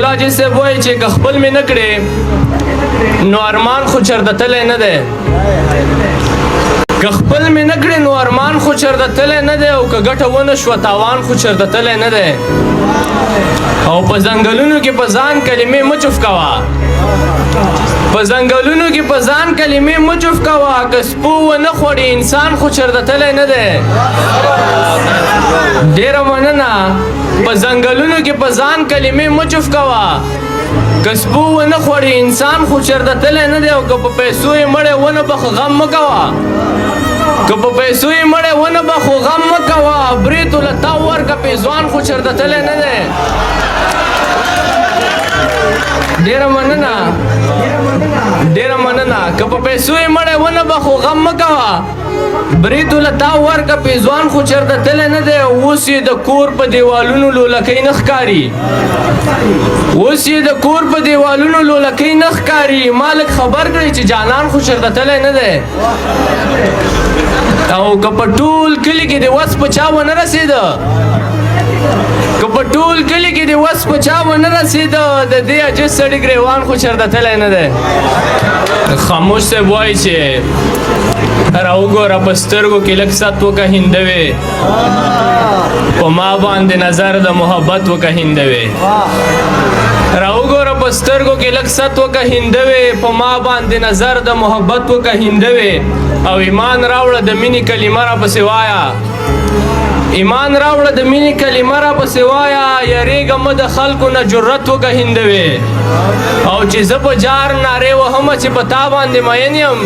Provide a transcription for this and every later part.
راجي صاحب وایي چې که خپل مې نه کړې نو ارمان خو چرته تللی نه دی، که خپل مې نه کړې نو ارمان خو چرته تللی نه دی، او که ګټه ونه شوه تاوان خو چرته تللی نه دی. او په ځنګلونو کې په ځان کلمې مه چوف کوه، په ځنګلونو کې په ځان کلمې مه چوف کوه، که سپو ونه خوړي انسان خو چرته تللی نه دی. ډېره مننه. په ځنګلونو کې په ځان کلمې مه چوف کوه، که سپو ونه خوړي انسان خو چرته تللی نه دی، او که په پیسو یې مړی ونه بخ غم مه کوه، که په پیسو یې مړی ونه بخو غم مه کوه، برېتو له تاو ورکه پېزوان خو چرته تللی نه دی. ډېره مننه، ډېره مننه. که په پیسو یې مړی ونه بخو غم مه کوه، برېتو له تاو ورکه پېزوان خو چرته تللی نه دی. اوس یې د کور په دیوالونو لولکۍ نه ښکاري، اوس یې د کور په دیوالونو لولکۍ نه ښکاري، ما لږ خبر کړئ چې جانان خو چرته تللی نه دی. او که په ټول کلي کې د وس په چا ونه رسېده، که په ټول کلي کې د وس په چا ونه رسېده، د دې عاجز سړي ګریوان خو چرته تللی نه دی. خاموش صاحب وایي چې راوګوره په سترګو کې لږ ست وکه هندوې، په ما باندې نظر د محبت وکه هندوې. راوګوره په سترګو کې لږ ست وکه هندوې، په ما باندې نظر د محبت وکه هندوې. او ایمان راوړه د مینې کلمه را پسې وایا، ایمان راوړه د مینې کلمه را پسې وایا، یریږه مه د خلکو نه جرأت وکه هندوې. او چې زه په جار نارې وهم چې په تا باندې مین یم،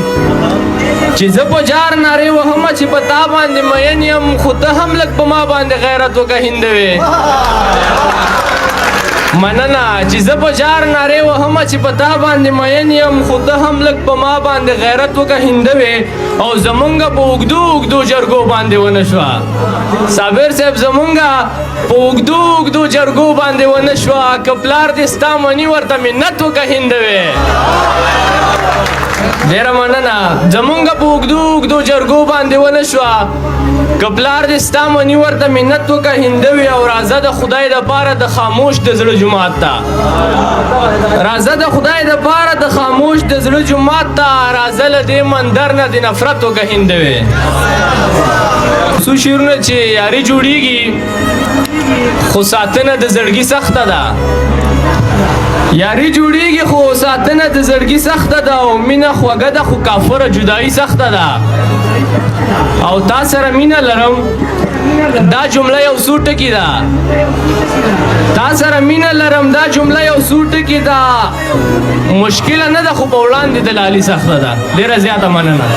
چې زه په جار نارې وهم چې په تا باندې مین یم، خو ته هم لږ په ما باندې غیرت وکه هندوې. مننه. چې زه په جار نارې وهم چې په تا باندې مین یم، خو ته هم لږ په ما باندې غیرت وکه هندوې. او زمونږ په اوږدو اوږدو جرګو باندې ونه شوه صابر صاحب، زمونږ په اوږدو اوږدو جرګو باندې ونه شوه، که پلار دې ستا مني ورته منت وکه هندوې. ډېره مننه. زمونږ په اوږدو اوږدو جرګو باندې ونه شوه، که پلار دې ستا مني ورته منت وکه هندوې. او راځه د خدای دپاره د خاموش د زړه جومات ته، راځه د خدای دپاره د خاموش د زړه جومات ته، راځه له دې مندر نه د نفرت وکه هندوې. څو شعرونه چې یاري جوړیږي خو ساتنه د زړګي سخته ده، یاري جوړیږي خو ساتنه د زړګي سخته ده، او مینه خوږه ده خو کافره جدایي سخته ده. او تا سره مینه لرم دا جمله یو څو ټکي ده، تا سره مینه لرم دا جمله یو څو ټکي ده، مشکله نه ده خو په وړاندې د لالي سخته ده. ډېره زیاته مننه.